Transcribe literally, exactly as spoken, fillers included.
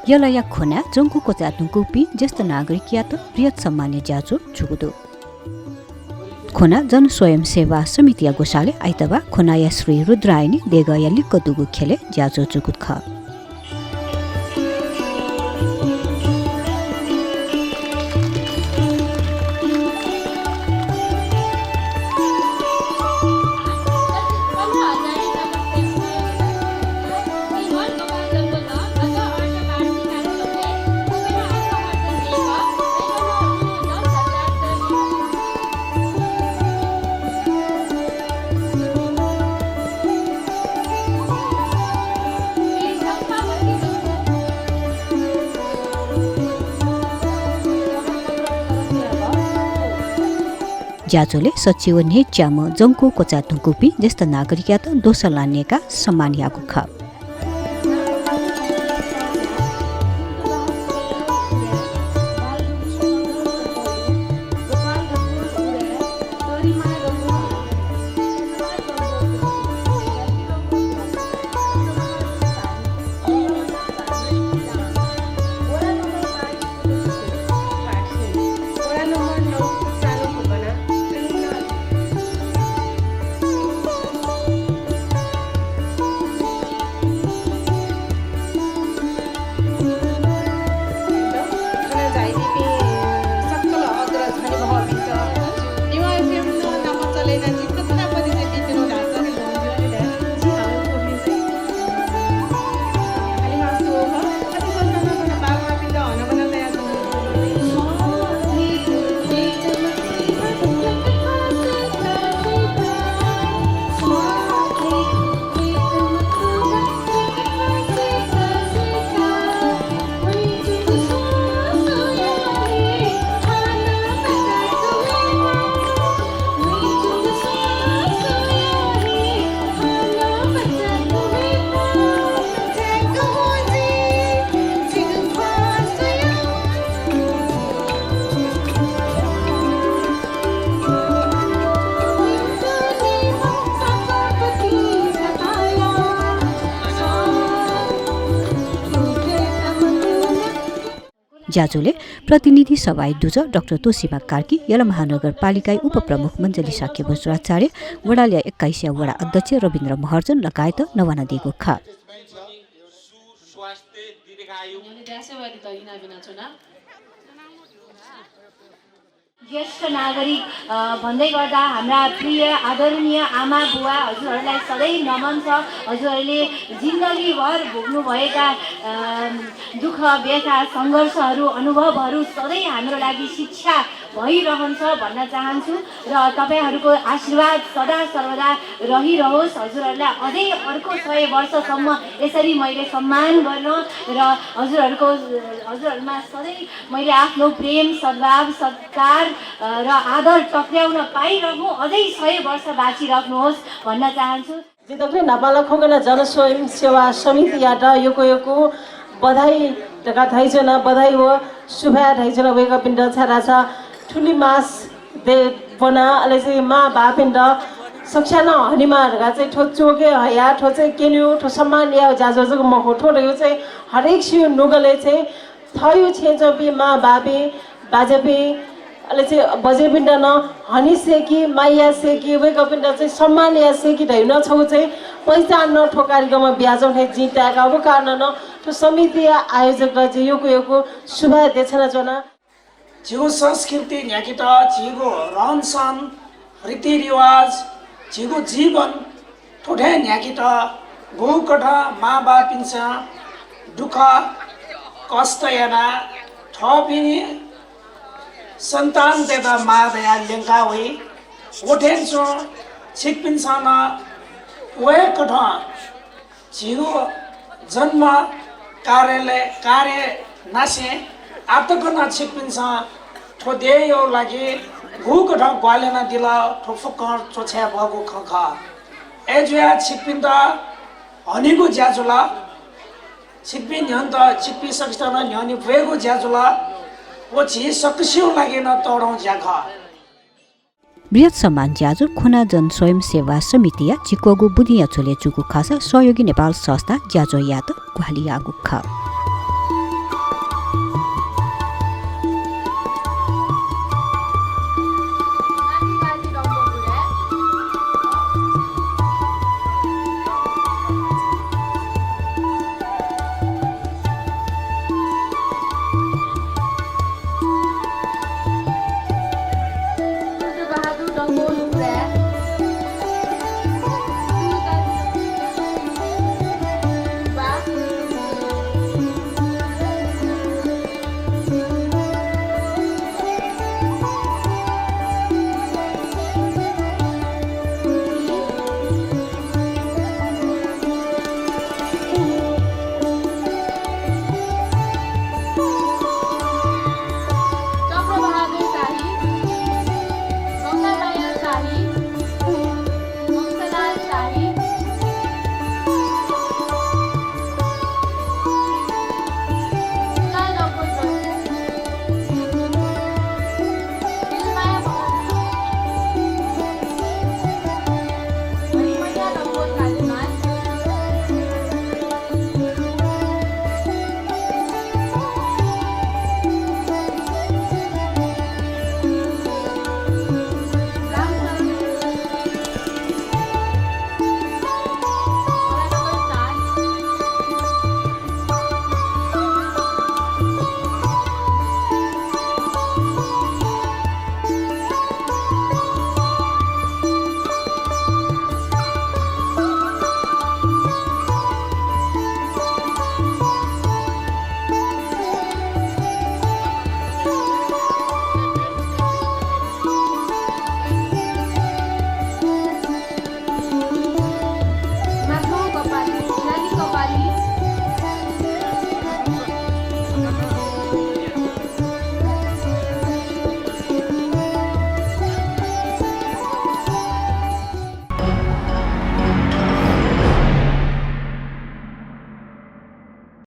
यलया ख्वनाय् जंगु क्वचाय् धुंकूपिं ज्येष्ठ नागरिकयात बृहत् सम्मानया ज्याझ्वः जूगु दु। ख्वना जनस्वयंसेवा समितिया ग्वसालय् आइतबाः ख्वनाया श्री रुद्रायणी देगःया लिक्क दुगु ख्यलय् ज्याझ्वः जूगु खः। ज्याझ्वलय् सच्छि व न्ह्यच्याम्ह जंगु क्वचाय् धुंकूपिं ज्येष्ठ नागरिकयात दोसल्ला नयेकाः सम्मान याःगु खः। ज्याझ्वलय् प्रतिनिधि सभाया दुजः डाक्टर तोसीमा कार्की, यल महानगरपालिकाया उपप्रमुख मञ्जली शाक्य बज्राचार्य, वडालया एक्काइसया वडा अध्यक्ष रविन्द्र महर्जन लगायत नवानादीगु खः। ज्येष्ठ नागरिक, अ, भन्दै गर्दा हाम्रा प्रिय आदरणीय आमा बुवा हजुरहरूलाई सधैँ नमन छ। हजुरहरूले जिन्दगीभर भोग्नुभएका, अ, दुःख व्यथा, सङ्घर्षहरू, अनुभवहरू सधैँ हाम्रो लागि शिक्षा भइरहन्छ भन्न चाहन्छु र तपाईँहरूको आशीर्वाद सदा सर्वदा रहिरहोस्। हजुरहरूलाई अझै अर्को सय वर्षसम्म यसरी मैले सम्मान गर्न र हजुरहरूको, हजुरहरूमा सधैँ मैले आफ्नो प्रेम, सद्भाव, सत्कार, अ, र आदर टक्र्याउन पाइरहूँ, अझै सय वर्ष बाँचिराख्नुहोस् भन्न चाहन्छु। जिं दकलय् न्हापां ला खोकना जनस्वयंसेवा समितियात यक्व यक्व बधाई धकाः धाइच्वना, बधाई व सुभाय् धाइच्वना वय्कःपिन्त, छाय्धाःसा थुलि मास दे ब्वना, अले चाहिँ मां बापिन्त सकस्यां नं हनेमाः धकाः चाहिँ थ्व च्वके हया, थ्व चाहिँ क्यनेगु, थ्व सम्मान यायेगु ज्याझ्वः जक मखु, थ्व धइगु चाहिँ हरेक सिगु नुगलय् चाहिँ थःगु छेँय् च्वंपिं मां बापिं, बाज्यापिं, अले चाहिँ बज्यापिन्त नं हने सय्‌की, माया सय्‌की, वय्कःपिन्त चाहिँ सम्मान याये सय्‌की धइगु नं छगू चाहिँ पहिचान नं थ्व कार्यक्रमं बियाच्वंगु थें जिं ताय्‌का। व कारणं नं थ्व समितिया आयोजकत जिं यक्व यक्व सुभाय् देछानाच्वना। झीगु संस्कृति न्ह्याकेत, झीगु रहनसहन, रीतिरिवाज, झीगु जीवन थुथें न्ह्याकेत गुकथं मांबापिन्सं दुःख कष्ट यानाः थःपिनि सन्तानतय्त मां धयाः ल्यंका वइ, व थें च्वं छिकपिन्सं नं व हे कथं झीगु जन्म कार्यालय कार्य नासें आःतक नं छिकपिन्सं थ्व देय्‌या लागि गुकथं ग्वाहालि यानादिल, थ्व फुक्कं च्वछाये बहःगु खँ खः। अय्‌जुयाः छिकपिन्त हनेगु ज्या जुल, छिकपिं न्ह्यःने, छिकपिं सकसितं नं न्ह्यःने ब्वयेगु ज्या जुल। व झी सकसिया लागि नं तःधंगु ज्या खः। बृहत् सम्मान ज्याझ्वः ख्वना जनस्वयंसेवा समितिया झिक्वःगु बुदिंया झ्वलय् जूगु खःसा सहयोगी नेपाल संस्था ज्याझ्वः यायेत ग्वाहालि याःगु खः।